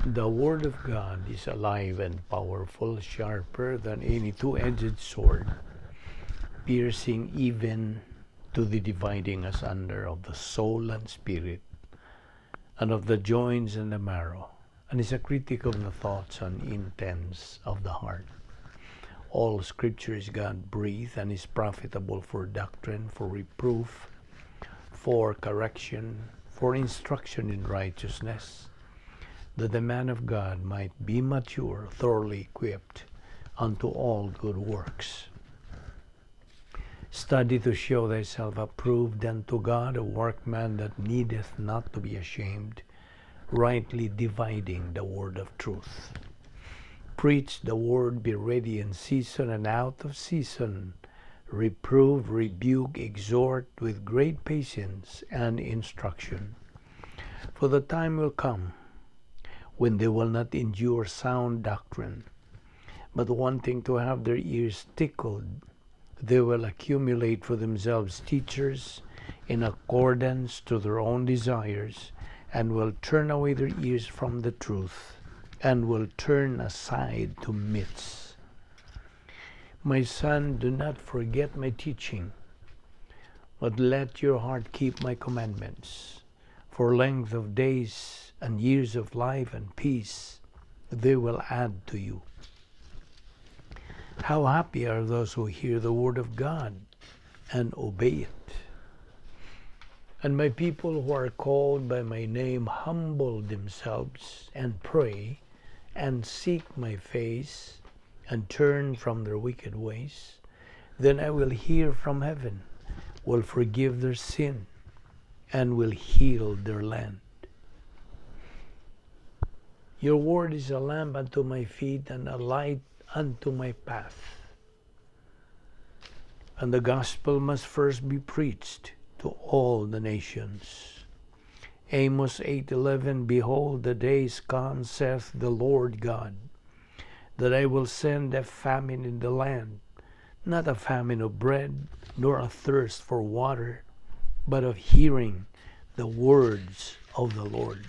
The Word of God is alive and powerful, sharper than any two-edged sword, piercing even to the dividing asunder of the soul and spirit, and of the joints and the marrow, and is a critic of the thoughts and intents of the heart. All Scripture is God breathed and is profitable for doctrine, for reproof, for correction, for instruction in righteousness, that the man of God might be mature, thoroughly equipped unto all good works. Study to show thyself approved unto God, a workman that needeth not to be ashamed, rightly dividing the word of truth. Preach the word, be ready in season and out of season, reprove, rebuke, exhort with great patience and instruction. For the time will come when they will not endure sound doctrine, but wanting to have their ears tickled, they will accumulate for themselves teachers in accordance to their own desires, and will turn away their ears from the truth, and will turn aside to myths. My son, do not forget my teaching, but let your heart keep my commandments. For length of days and years of life and peace they will add to you. How happy are those who hear the word of God and obey it. And my people who are called by my name humble themselves and pray and seek my face and turn from their wicked ways, then I will hear from heaven, will forgive their sin, and will heal their land. Your word is a lamp unto my feet and a light unto my path. And the gospel must first be preached to all the nations. Amos 8:11: Behold, the days come, saith the Lord God, that I will send a famine in the land, not a famine of bread, nor a thirst for water, but of hearing the words of the Lord.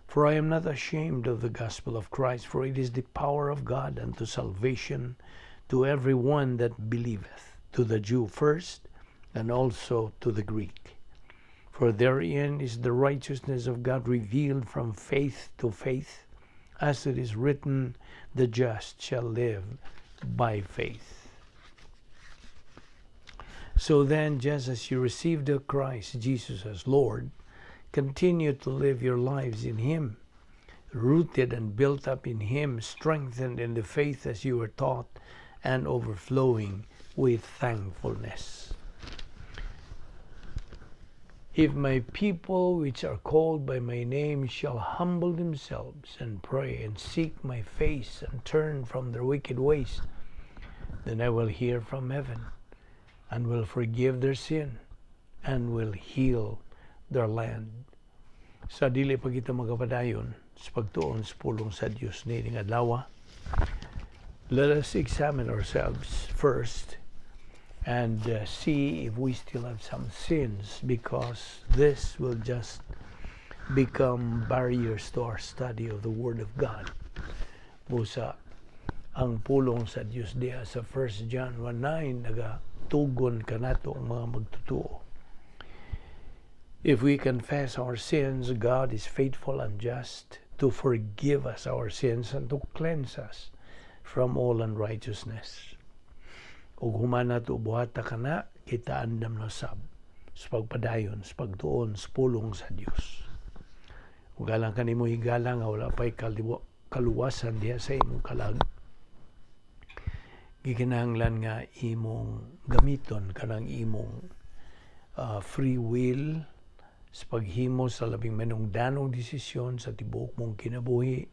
For I am not ashamed of the gospel of Christ, for it is the power of God unto salvation to every one that believeth, to the Jew first, and also to the Greek. For therein is the righteousness of God revealed from faith to faith, as it is written, "The just shall live by faith." So then, just as you received the Christ Jesus as Lord, continue to live your lives in Him, rooted and built up in Him, strengthened in the faith as you were taught, and overflowing with thankfulness. If my people which are called by my name shall humble themselves and pray and seek my face and turn from their wicked ways, then I will hear from heaven and will forgive their sin and will heal their land. Sa dili pa kita magapadayon sa pagtuon sa pulong sa Dios niining adlaw, let us examine ourselves first and see if we still have some sins, because this will just become barriers to our study of the Word of God. Busa, ang pulong sa Dios diha sa 1 John 1:9 nagatugon kanato ang mga magtutuo. If we confess our sins, God is faithful and just to forgive us our sins and to cleanse us from all unrighteousness. Ug human nato buhata kana, kita andam na sab sa pagpadayon sa pagtuon sa pulong sa Dios. Ug alang kanimo, higala, nga wala pa'y kaluwasan diha sa imong kalag, gikinahanglan nga imong gamiton kanang imong free will sa paghimo sa labing manungdanong desisyon sa tibuok mong kinabuhi,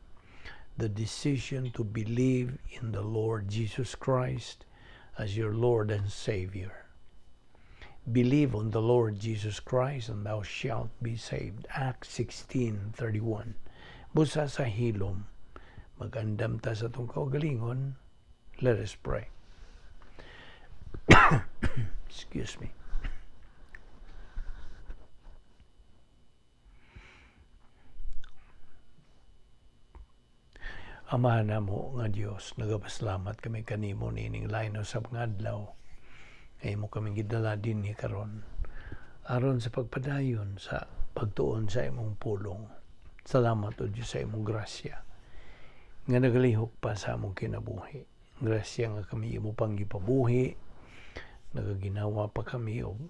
the decision to believe in the Lord Jesus Christ as your Lord and Savior. Believe on the Lord Jesus Christ and thou shalt be saved. Acts 16:31. Busa sa hilom, magandam ta sa atong kaugalingon. Let us pray. Excuse me. Amahan namo nga Dios, nagapasalamat kami kanimo niining lain usab nga adlaw. Nga imo kaming gidala dinhi karon aron sa pagpadayon sa pagtuon sa imong pulong. Salamat, O Dios, sa imong grasya nga nagalihok pa sa among kinabuhi. Grasya nga kami imo pang gipabuhi, nagaginawa pa kami og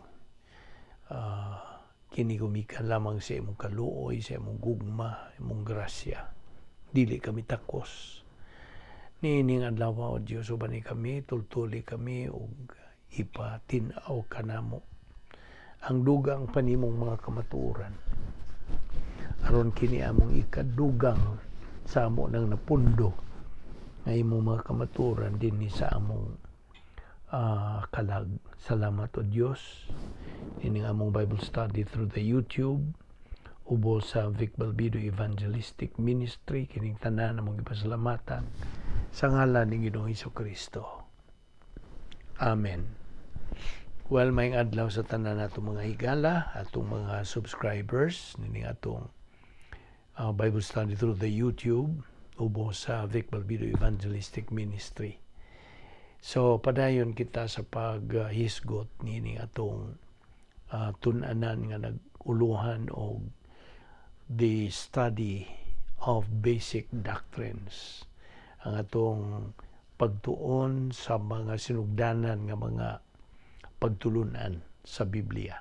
kini gumikan lamang sa imong kaluoy, sa imong gugma, imong grasya. Dili kami takos. Niining adlaw, O Dios, uban ni kami, tultuli kami ug ipatin-aw kanamo ang dugang pa nimong mga kamatuoran. Aron kini among ikadugang sa amo nang napundo nga imong mga kamatuoran dinhi sa among kalag. Salamat, O Dios. Ining among Bible study through the YouTube ubos sa Vic Balbido Evangelistic Ministry, kining tanan among gipasalamatan sa ngalan ni Ginoong Kristo. Amen. Well, maayong adlaw sa tanan nato mga higala, atong mga subscribers nining atong Bible study through the YouTube ubos sa Vic Balbido Evangelistic Ministry. So padayon kita sa paghisgot nining atong tun-anan nga nag-uluhan og the study of basic doctrines. Ang atong pagtuon sa mga sinugdanan nga mga pagtulunan sa Biblia.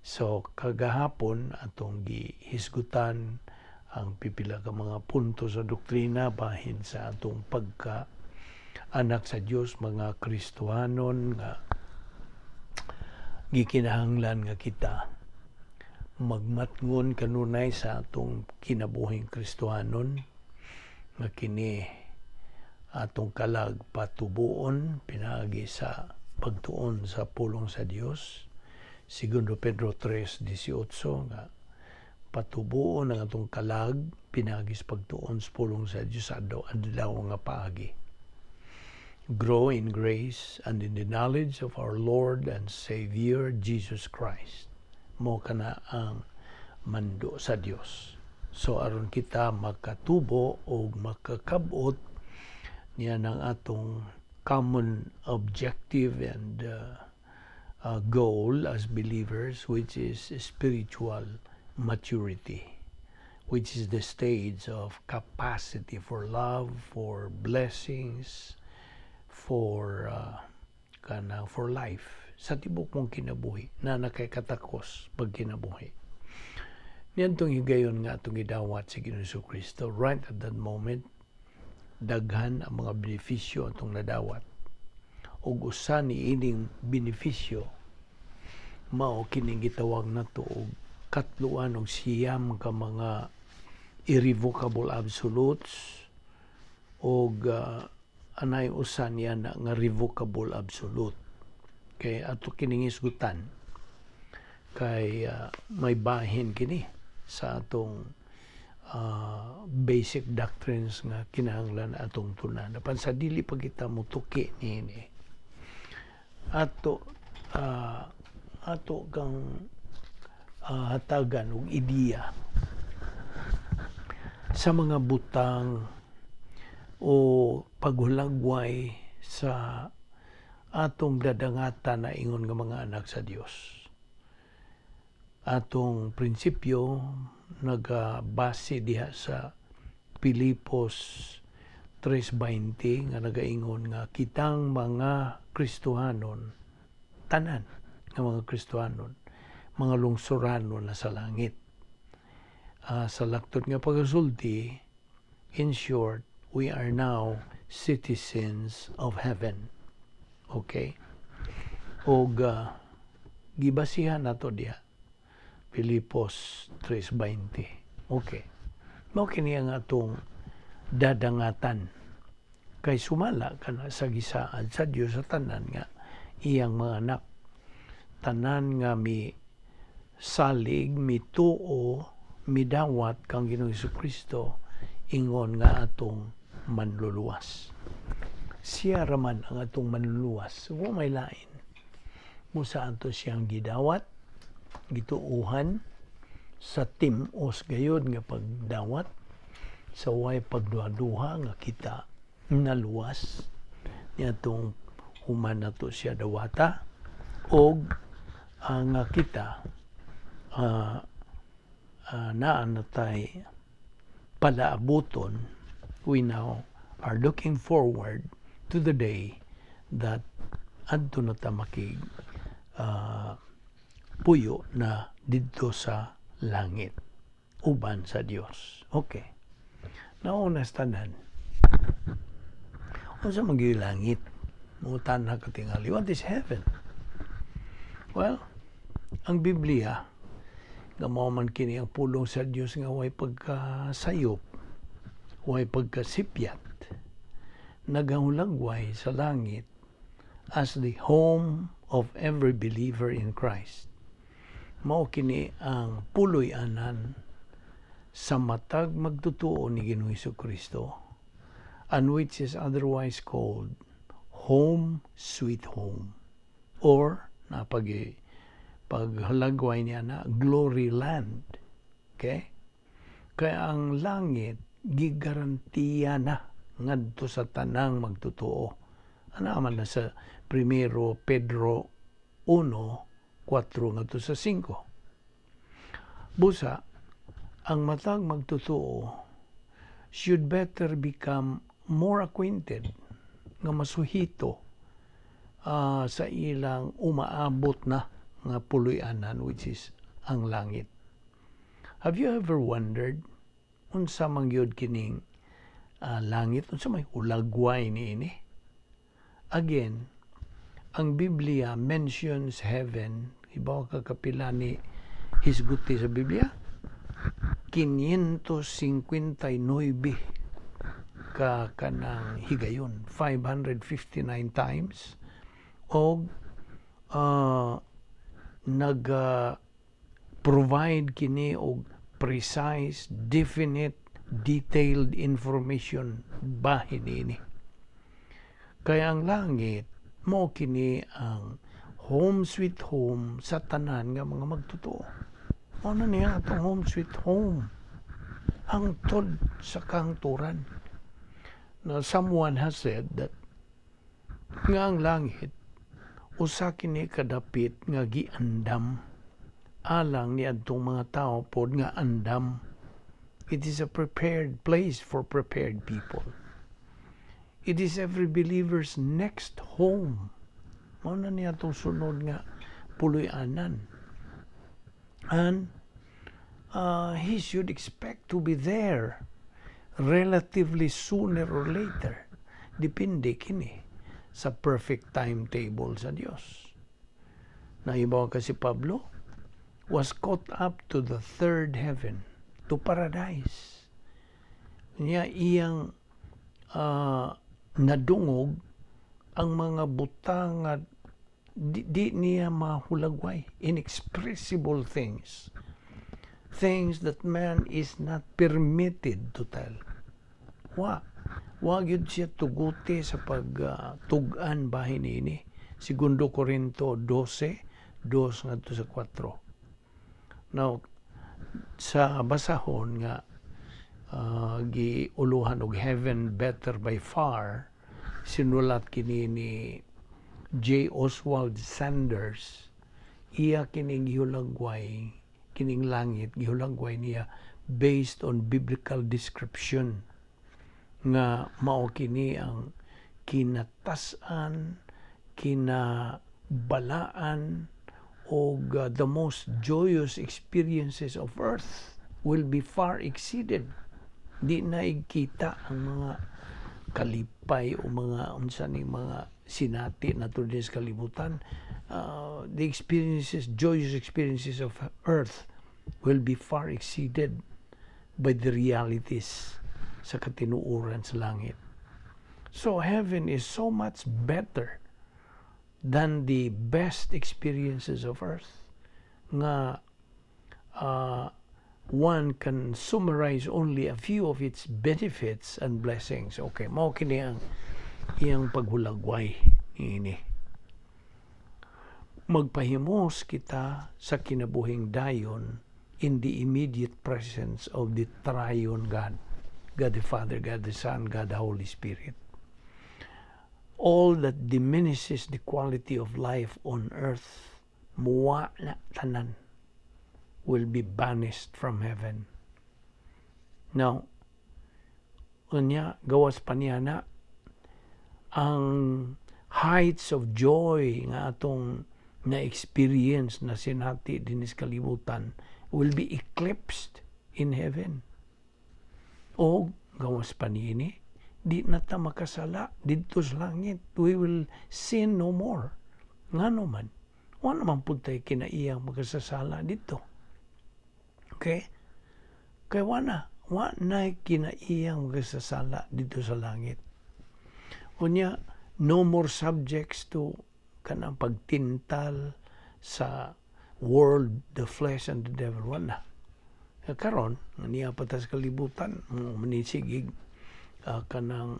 So kagahapon atong gihisgutan ang pipila ka mga punto sa doktrina bahin sa atong pagka anak sa Dios, mga Kristohanon, nga gikinahanglan nga kita magmatngon kanunay sa atong kinabuhing Kristohanon, nga kini atong kalag patubuon pinaagi sa pagtuon sa pulong sa Dios. Segundo Pedro 3:18, nga patubuon ang atong kalag pinaagi sa pagtuon sa pulong sa Dios adlaw-adlaw nga paagi. Grow in grace and in the knowledge of our Lord and Savior Jesus Christ. Mao kana ang mando sa Dios. So aron kita makatubo o makakabot niya ng atong common objective and goal as believers, which is spiritual maturity, which is the stage of capacity for love, for blessings, for kana for life sa tibok mong kinabuhi na nakay katakos pag kinabuhi. Niadtong higayon nga atong gidawat si Ginoong Kristo, right at that moment daghan ang mga benepisyo atong nadawat. Ug usa ni ining benepisyo mao kining gitawag nato og katluan og 9 ka mga irrevocable absolutes og anay usa niya na nga revocable absolute. Kay ato kining hisgutan kay may bahin kini sa atong basic doctrines nga kinahanglan atong tunan. Apan sa dili pa kita mutuki niini, ato kang hatagan og ideya sa mga butang o paghulagway sa atong dadangatan na ingon nga mga anak sa Dios. Atong prinsipyo nagabase diha sa Pilipos 3:20 nga nagaingon nga kitang mga Kristohanon, tanan nga mga Kristohanon, mga lungsuranon na sa langit. Sa laktod nga pagasulti, in short, we are now citizens of heaven. Okay? Og gibasihan nato diha Pilipos 3:20. Okay. Mao kini ang atong dadangatan kay sumala kana sa gisaad sa Dios sa tanan nga iyang mga anak, tanan nga mi salig, mituo, midawat kang Ginoong Kristo ingon nga atong manluluwas. Siya raman ang atong manluluwas. Wa may lain. Musa ato siyang gidawat, gituuhan sa tim-os gayod nga pagdawat. Sa way pagduha-duha nga kita naluwas niadtong human nato siya dawata og nga kita naa na tay palaabuton. We now are looking forward to the day that adto na ta makig puyo na didto sa langit uban sa Dios. Okay. Nauna sa tanan, unsa man gyud langit? Mangutana ka tingali, what is heaven? Well, ang Biblia, nga mao man kini ang pulong sa Dios nga way pagkasayop, way pagkasipyat, nagahulagway sa langit as the home of every believer in Christ. Mao kini ang puloy-anan sa matag magtotoo ni Ginoong Kristo and which is otherwise called home sweet home or na pag paghalagway niya na glory land. Okay? Kaya ang langit gigarantiya na ngadto sa tanang magtotoo. Ana man na sa Primero Pedro 1:4 ngadto sa 5. Busa, ang matag magtotoo should better become more acquainted nga masuhito sa ilang umaabot na nga puloy-anan, which is ang langit. Have you ever wondered unsa man gyud kining langit, unsa may hulagway niini? Again, ang Biblia mentions heaven. Ibaw ka kapila ni hisguti sa Biblia? 559 ka kanang higayon, 559 times, og nag provide kini og precise, definite, detailed information bahin niini. Kaya ang langit mao kini ang home sweet home sa tanan nga mga magtotoo. Mao na niya atong home sweet home hangtod sa kahangturan. Na someone has said that nga ang langit usa kini kadapit nga giandam alang ni adtong mga tawo pod nga andam. It is a prepared place for prepared people. It is every believer's next home. Mao na niya atong sunod nga puloy-anan and he should expect to be there relatively sooner or later. Depende kini sa perfect timetable sa Dios. Nahibaw ka si Pablo was caught up to the third heaven, to paradise. Niya iyang nadungog ang mga butang nga di niya mahulagway, inexpressible things, things that man is not permitted to tell. Wa gyud siya tuguti sa pagtug-an bahin niini. Segundo Corinto 12:2 ngadto sa 4. Now, sa basahon nga giuluhan og Heaven Better by Far, sinulat kini ni J. Oswald Sanders, iya kining gihulagway, kining langit gihulagway niya based on biblical description nga mao kini ang kinatas-an, kinabalaan og the most joyous experiences of earth will be far exceeded. Di na igkita ang mga kalipay o mga unsa ni mga sinati nato din sa kalibutan. The experiences, joyous experiences of earth will be far exceeded by the realities sa katinuoran sa langit. So heaven is so much better than the best experiences of earth nga one can summarize only a few of its benefits and blessings. Okay, mao kini ang iyang paghulagway niini. Magpahimos kita sa kinabuhing dayon in the immediate presence of the triune God. God the Father, God the Son, God the Holy Spirit. All that diminishes the quality of life on earth, muwa na tanan, will be banished from heaven. Now, unya, gawas pa niya na, ang heights of joy nga atong na-experience na sinati dinis kalibutan will be eclipsed in heaven. O gawas pa niini, di na ta makasala didto sa langit. We will sin no more. Ngano man, wala man pud tay kinaiyang makasasala didto. Okay? Kay wa na kinaiyang makasasala didto sa langit. Unya, no more subjects to kanang pagtintal sa world, the flesh, and the devil. Wala. Karon, niya pa ta sa kalibutan, manisigig kanang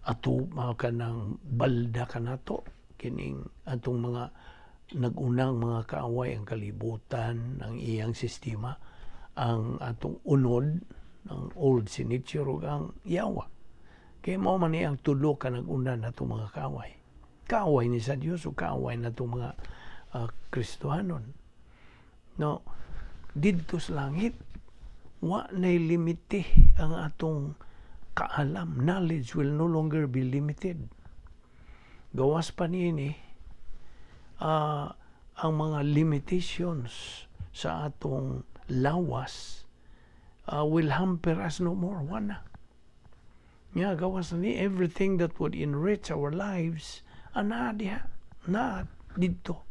ato kanang balda kanato kining atong mga nagunang mga kaaway, ang kalibutan, ang iyang sistema, ang atong unod, ang old sin nature ug ang yawa. Kay mao man ni ang tulo ka nag-una natong mga kaaway. Kaaway ni sa Dios o kaaway natong mga Kristohanon. No, didto sa langit, wa nay limite ang atong kaalam. Knowledge will no longer be limited. Gawas pa niini, ang mga limitations sa atong lawas will hamper us no more. Wala. Nya gawas ni everything that would enrich our lives ana diha na didto.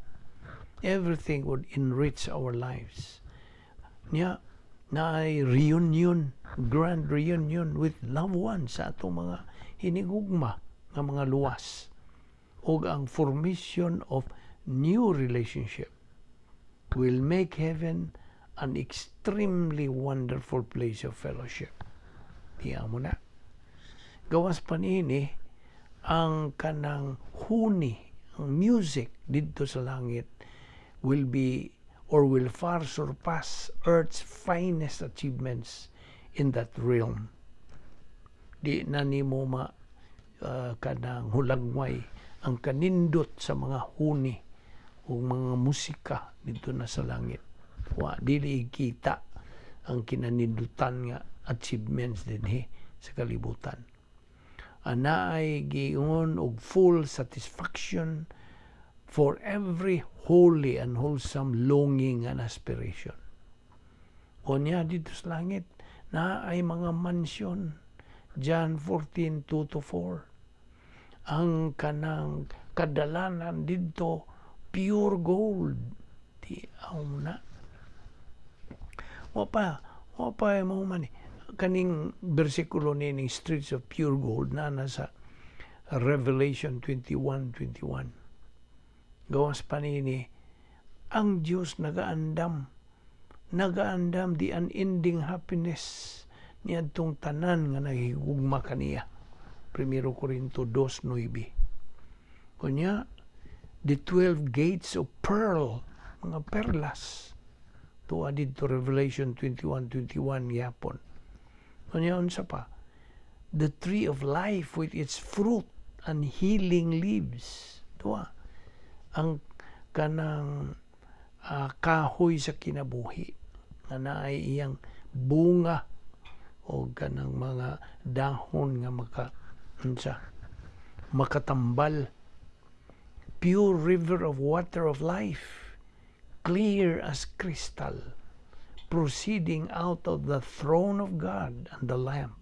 Everything would enrich our lives. Nya naay reunion, grand reunion with loved ones sa atong mga hinigugma nga mga luwas ug ang formation of new relationship will make heaven an extremely wonderful place of fellowship. Tiyan mo na. Gawas pa niini, ang kanang huni, ang music didto sa langit will be or will far surpass earth's finest achievements in that realm. Di na nimo ma kanang hulagway ang kanindot sa mga huni o mga musika didto na sa langit. Wa dili kita ang kinanindutan nga achievements dinhi sa kalibutan. Ana ay giingon og full satisfaction for every holy and wholesome longing and aspiration. Unya didto sa langit na ay mga mansion. John 14:2 to 4. Ang kanang kadalanan didto pure gold. Di aw na. Wa pa mo man kaning bersikulo ni streets of pure gold na nasa Revelation 21:21. Gawas pa nini, ang Diyos nagaandam the unending happiness niadtong tanan nga nahigugma kaniya. 1 Corinto 2:9. Kunya, the 12 gates of pearl, mga perlas. Tuwa didto Revelation 21:21 yapon. Kunya, unsa pa? The tree of life with its fruit and healing leaves. Tuwa. Ang kanang kahoy sa kinabuhi nga naay iyang bunga o kanang mga dahon nga maka unsa makatambal, pure river of water of life, clear as crystal, proceeding out of the throne of God and the Lamb.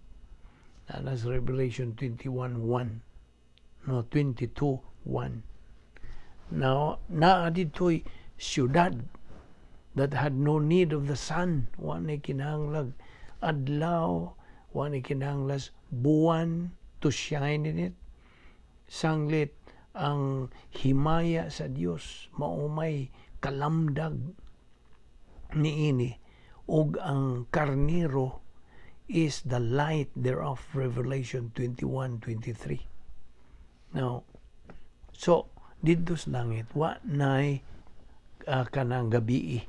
And that's Revelation 21:1, no, 22:1. Now, naa didto'y syudad that had no need of the sun. Wa ni kinahanglag adlaw, wa ni kinahanglag buwan to shine in it. Sanglit ang himaya sa Dios mao may kalamdag niini ug ang karniro is the light thereof. Revelation 21:23. Now, so didto sa langit wa nay kanang gabii.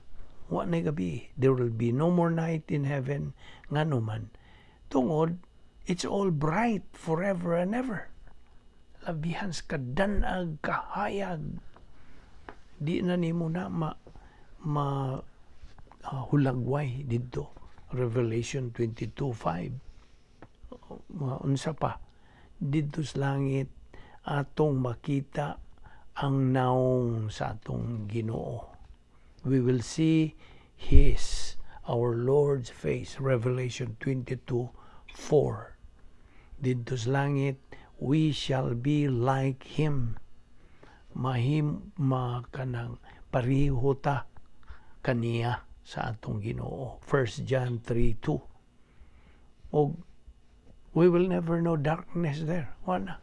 Wa na gabi. There will be no more night in heaven, ngano man? Tungod it's all bright forever and ever. Labihan sa kadanag, kahayag. Di na nimo na ma, ma hulagway didto. Revelation 22:5. Unsa pa? Didto sa langit atong makita ang naong sa atong Ginoo. We will see His, our Lord's face. Revelation 22:4. Didto sa langit, we shall be like Him. Mahim makanang pareho ta kaniya sa atong Ginoo. 1 John 3:2. Og we will never know darkness there. Wala.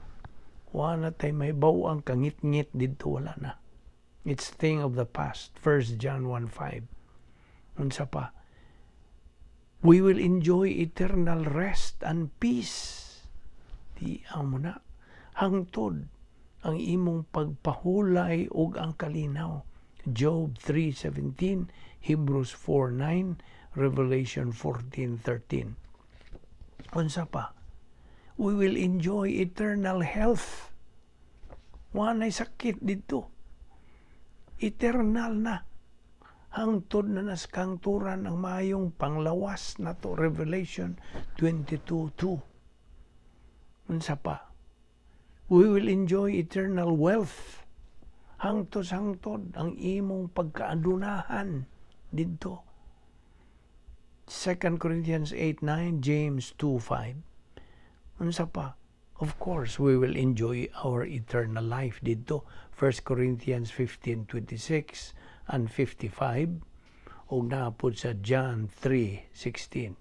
Wala tay mahibaw ang kangit-ngit didto, wala na. It's thing of the past. 1 John 1:5. Unsa pa? We will enjoy eternal rest and peace. Di amo na. Hangtod ang imong pagpahulay ug ang kalinaw. Job 3:17, Hebrews 4:9, Revelation 14:13. Unsa pa? We will enjoy eternal health. Walay sakit didto. Eternal na. Hangtod na nas kangturan ang maayong panglawas nato. Revelation 22:2. Unsa pa? We will enjoy eternal wealth. Hangtod hangtod ang imong pagkaadunahan didto. 2 Corinthians 8:9, James 2:5. Unsa pa? Of course, we will enjoy our eternal life didto. 1 Corinthians 15:26 and 55 ug naa pod sa John 3:16.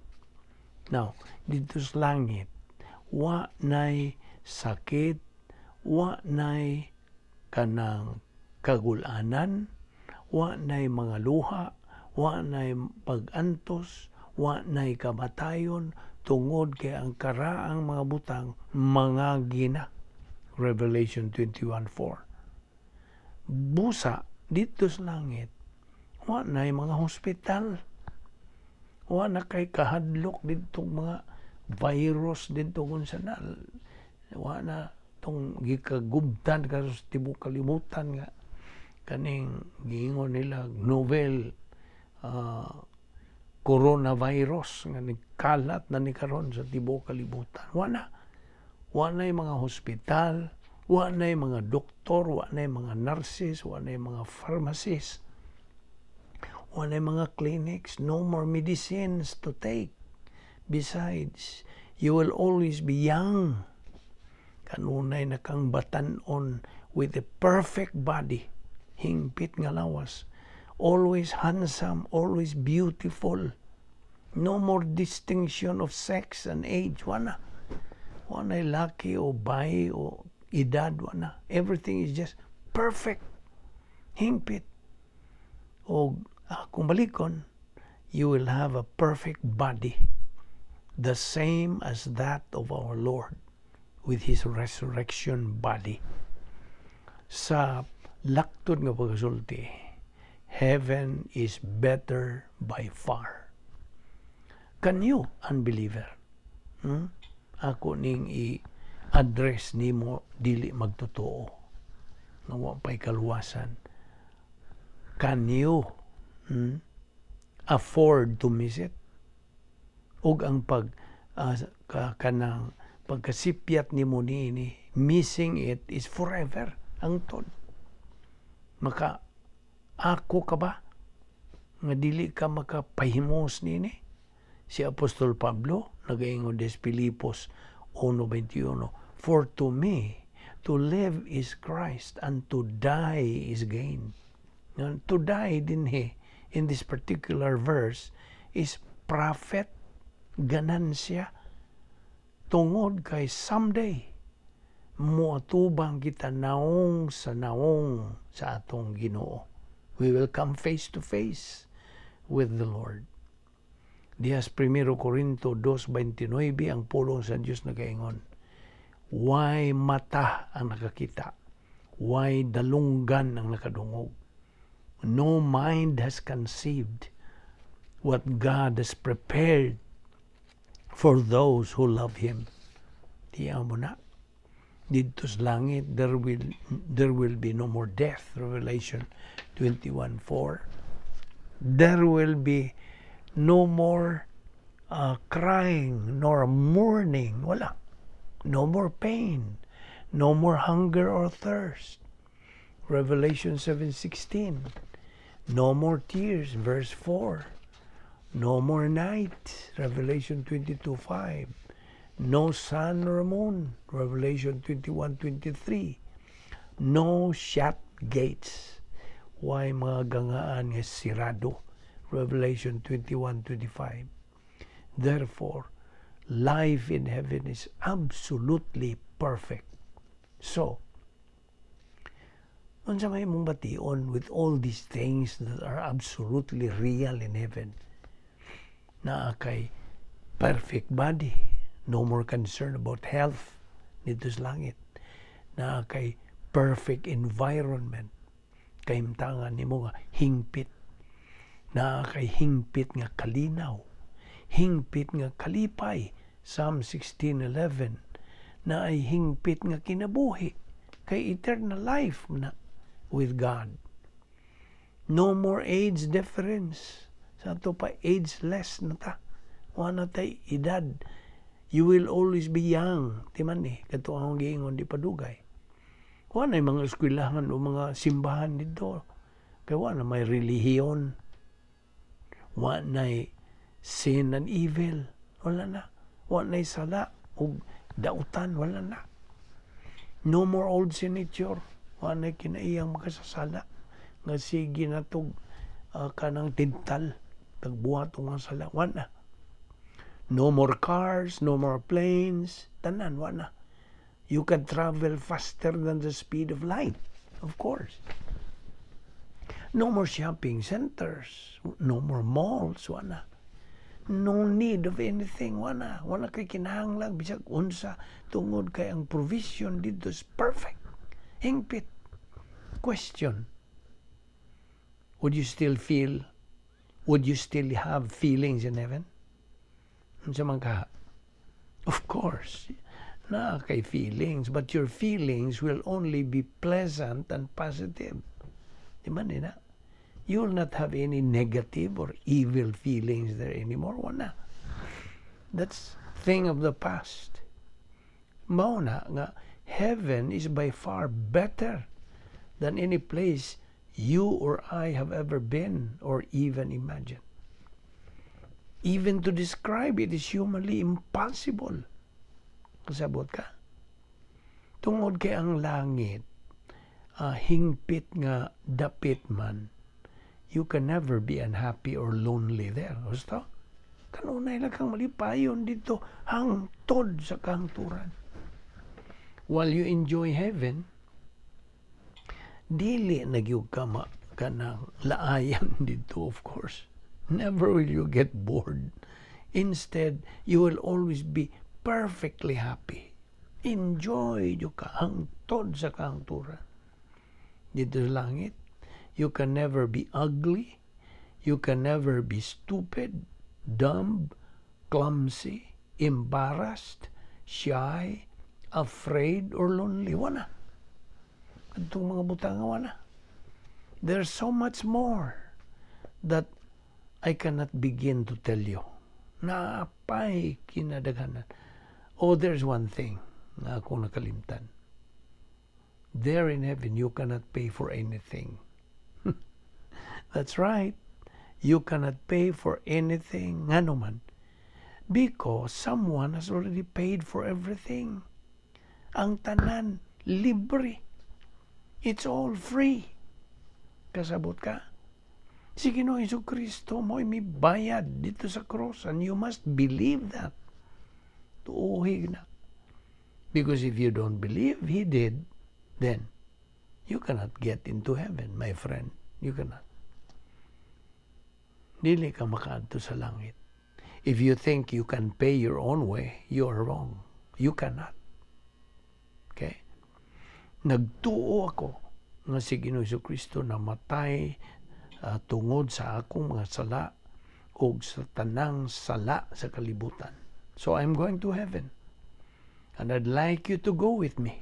Now, didto sa langit, wa nay sakit, wa nay kanang kagulanan, wa nay mga luha, wa nay pag-antos, wa nay kamatayon, tungod kay ang karaang mga butang mangagi na. Revelation 21:4. Busa didto sa langit, wa nay mga hospital. Wa na kay kahadlok didto, mga virus didto kung sa na. Wa na tong gikagubtan karon sa tibuok kalibutan nga kaning giingon nila novel coronavirus nga nagkalat na ni karon sa tibuok kalibutan. Wa na. Wa na mga hospital, wa na mga doktor, wa na mga nurses, wa na mga pharmacists, wa na mga clinics, no more medicines to take. Besides, you will always be young. Kanunay na kang batan-on with a perfect body, hingpit nga lawas, always handsome, always beautiful. No more distinction of sex and age. Wala. Wala laki o bayi o edad. Wala. Everything is just perfect. Hingpit. O kung balikon, you will have a perfect body, the same as that of our Lord with His resurrection body. Sa laktod nga pagkasulti, heaven is better by far. Can you, unbeliever? Ako ning i-address nimo, dili magtotoo nga wa pa'y kaluwasan. Can you afford to miss it? Ug ang pag kanang pagkasipyat nimo niini, missing it is forever hangtod. Maka ako ka ba nga dili ka makapahimos niini? Si Apostol Pablo nagaingon des Filipos 1:21, "For to me to live is Christ and to die is gain." To die dinhi in this particular verse is profit, ganansya, tungod kay someday moatubang kita naong sa naong sa atong Ginoo. We will come face to face with the Lord. Dihas 1 Corinto 2:29, ang pulong sa Dios nagaingon, "Way mata ang nakakita, way dalunggan ang nakadungog. No mind has conceived What God has prepared for those who love Him. Tiyan mo na. Didto sa langit, there will be no more death. Revelation 21:4. There will be no more crying nor mourning. Wala. No more pain. No more hunger or thirst. Revelation 7:16. No more tears, verse 4. No more night, Revelation 22:5. No sun or moon, Revelation 21:23. No shut gates. Way mga gangaan nga sirado, Revelation 21:25. Therefore, life in heaven is absolutely perfect. So, unsa may imong bation with all these things that are absolutely real in heaven? Naa kay perfect body, no more concern about health didto sa langit. Naa kay perfect environment, kahimtangan nimo nga hingpit. Naa kay hingpit nga kalinaw, hingpit nga kalipay, Psalm 16:11. Naay hingpit nga kinabuhi, kay eternal life na with God. No more age difference. Sa ato pa, ageless na ta. Wala na tay edad. You will always be young. Di man ni, kato ang giingon di padugay. Wala na mga eskwelahan o mga simbahan didto. Kay wala na may relihiyon. Wala na sin and evil. Wala na. Wala na sala o dautan. Wala na. No more old sin nature. Wala na kinaiyang makasasala. Nga sige na tog kanang tintal. Tagbuhat nga sala. Wala na. No more cars, no more planes. Tanan, wala na. You can travel faster than the speed of light, of course. No more shopping centers, no more malls, wala. No need of anything, wala. Wala kay kinahanglan bisag unsa tungod kay ang provision didto is perfect. Hingpit. Question. Would you still have feelings in heaven? Unsa man ka? Of course, naa kay feelings, but your feelings will only be pleasant and positive. Di ba na? You will not have any negative or evil feelings there anymore. Wala. That's thing of the past. Mao na nga heaven is by far better than any place you or I have ever been or even imagined. Even to describe it is humanly impossible. Kasabot ka? Tungod kay ang langit, hingpit nga dapit man, you can never be unhappy or lonely there. Gusto? Kanunay lang kang malipayon didto hangtod sa kahangturan. While you enjoy heaven, dili na gyud ka ma kanang laayan didto, of course. Never will you get bored. Instead, you will always be perfectly happy. Enjoy gyud ka hangtod sa kahangturan. Didto sa langit, you can never be ugly, you can never be stupid, dumb, clumsy, embarrassed, shy, afraid, or lonely. Wala. Katong mga butang nga wala. There's so much more that I cannot begin to tell you. Naa pay kinadaghanan. Oh, there's one thing na akong nakalimtan. There in heaven, you cannot pay for anything. That's right. You cannot pay for anything. Ngano man? Because someone has already paid for everything. Ang tanan, libre. It's all free. Kasabot ka? Si Ginoong Kristo mo'y mibayad didto sa cross and you must believe that. Tuohi na. Because if you don't believe He did, then you cannot get into heaven, my friend. You cannot. Dili ka makaadto sa langit. If you think you can pay your own way, you are wrong. You cannot. Okay? Nagtuo ako nga si Ginoong Kristo namatay tungod sa akong mga sala. ug sa tanang sala sa kalibutan. So I'm going to heaven. And I'd like you to go with me.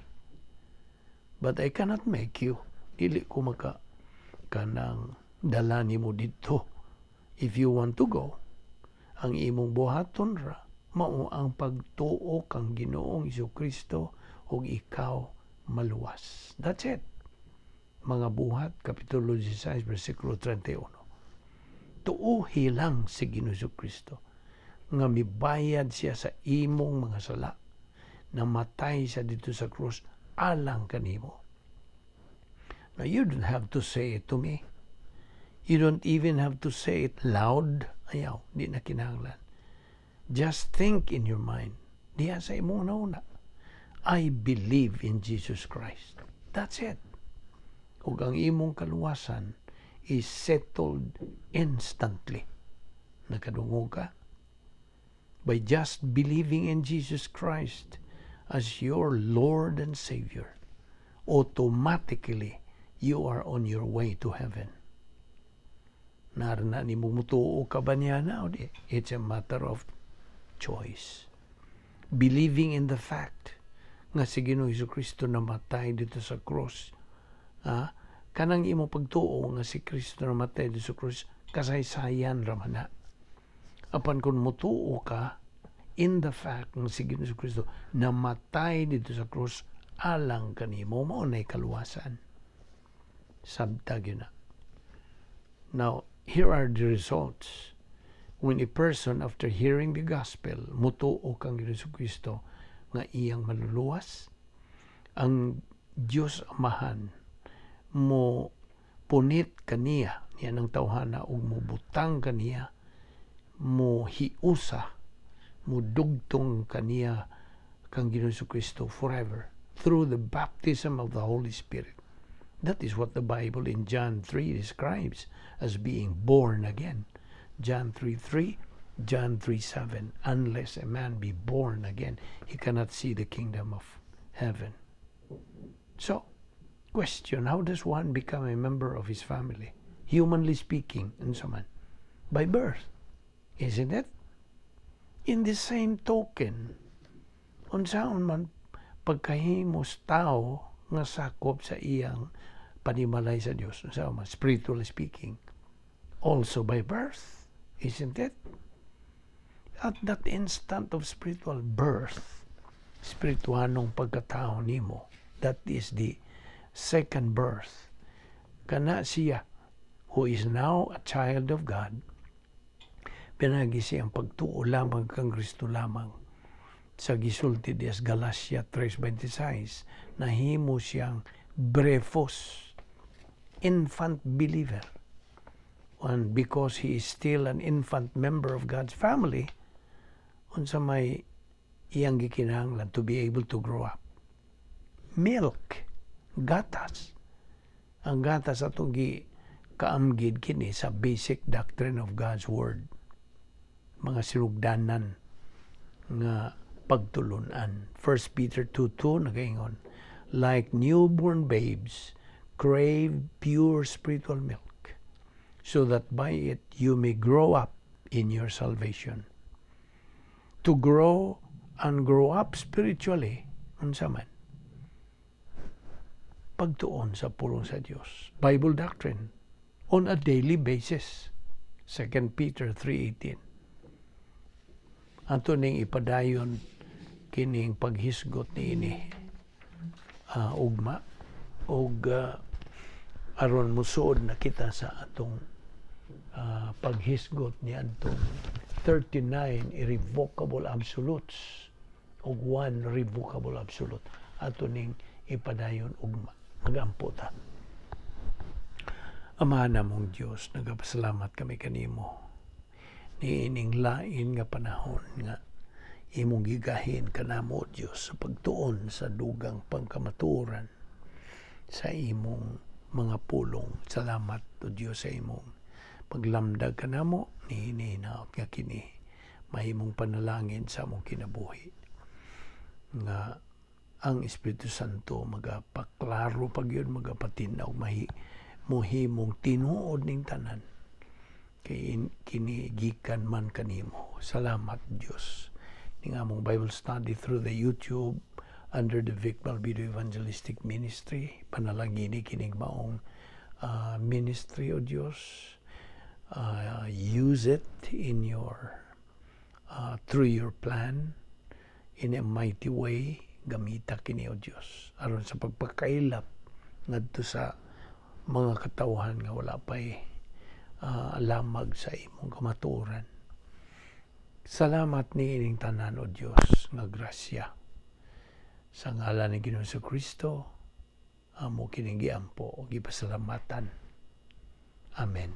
But I cannot make you. Dili ko maka kanang dala nimo didto. If you want to go, ang imong buhaton ra mao ang pagtuo kang Ginoong Kristo ug ikaw maluwas. That's it. Mga Buhat, Kapitulo 16, versikulo 31. Tuuhi lang si Ginoong Kristo nga mibayad siya sa imong mga sala. Namatay siya didto sa krus alang kanimo. Now, you don't have to say it to me. You don't even have to say it loud. Ayaw, di na kinahanglan. Just think in your mind. Diya sa imong hunahuna. "I believe in Jesus Christ." That's it. Ug ang imong kaluwasan is settled instantly. Nakadungog ka? By just believing in Jesus Christ as your Lord and Savior, automatically you are on your way to heaven. Naa ra na nimo, mutuo ka ba niya na o di? It's a matter of choice. Believing in the fact nga si Ginoong Kristo namatay didto sa cross. Ah, kanang imo pagtuo nga si Kristo namatay didto sa cross, kasaysayan ra man na. Apan kung mutuo ka in the fact nga si Ginoong Kristo namatay didto sa cross alang kanimo, mao nay kaluwasan. Sabta gyud na. Now, here are the results. When a person, after hearing the gospel, mutuo kang Ginoong Kristo nga iyang maluluwas, ang Dios Amahan mo punit kaniya niya ng tawhana ug mobutang kaniya, mo hiusa, mo dugtong kaniya kang Ginoong Kristo forever through the baptism of the Holy Spirit. That is what the Bible in John 3 describes as being born again. John 3:3, John 3:7. Unless a man be born again, he cannot see the kingdom of heaven. So, question, how does one become a member of his family? Humanly speaking, unsa man? By birth, isn't it? In the same token, unsaon man pagkahimos tao nga sakop sa iyang panimalay sa Dios, unsaon man, spiritually speaking, also by birth, isn't it? At that instant of spiritual birth, spirituanong pagkatao nimo, that is the second birth. Kana siya, who is now a child of God, pinagi siyang pagtuo lamang kang Kristo lamang. Sa gisulti diya sa Galatia 3.26, nahimo siyang brephos, infant believer. And because he is still an infant member of God's family, unsa may iyang gikinahanglan to be able to grow up? Milk, gatas. Ang gatas atong gi kaamgid kini sa basic doctrine of God's Word. Mga sinugdanan nga pagtulunan. 1 Peter 2.2 nagaingon, "Like newborn babes, crave pure spiritual milk, so that by it you may grow up in your salvation." To grow and grow up spiritually, unsa man? Pagtuon sa pulong sa Dios. Bible doctrine on a daily basis. 2 Peter 3.18. Ato ning ipadayon kining paghisgot niini ugma og aron musuod na kita sa atong paghisgot ni adtong 39 irrevocable absolutes ug one revocable absolute. Ato ning ipadayon ugma. Magampo ta. Ama namong Dios, nagapasalamat kami kanimo niining lain nga panahon nga imong gigahin kanamo, Dios, sa pagtuon sa dugang pangkamatuoran sa imong mga pulong. Salamat, O Dios, sa imong paglamdag kanamo niini. Hinaot nga kini mahimong panalangin sa among kinabuhi nga ang Espiritu Santo magapaklaro pa gyud, magapatin-aw, mahi mohimong tinuod ning tanan. Kay kini gikan man kanimo. Salamat, Dios. Ning among Bible study through the YouTube under the Vic Balbido Evangelistic Ministry. Panalangini kining maong ministry, O Dios. Use it in your through your plan in a mighty way. Gamita kini, O Dios, aron sa pagpakaylap ngadto sa mga katawhan nga wala pay lamag sa imong kamatuoran. Salamat ni ining tanan, O Dios, nga grasya. Sa ngalan ni Ginoong Kristo, amo kining giampo o gipasalamatan. Amen.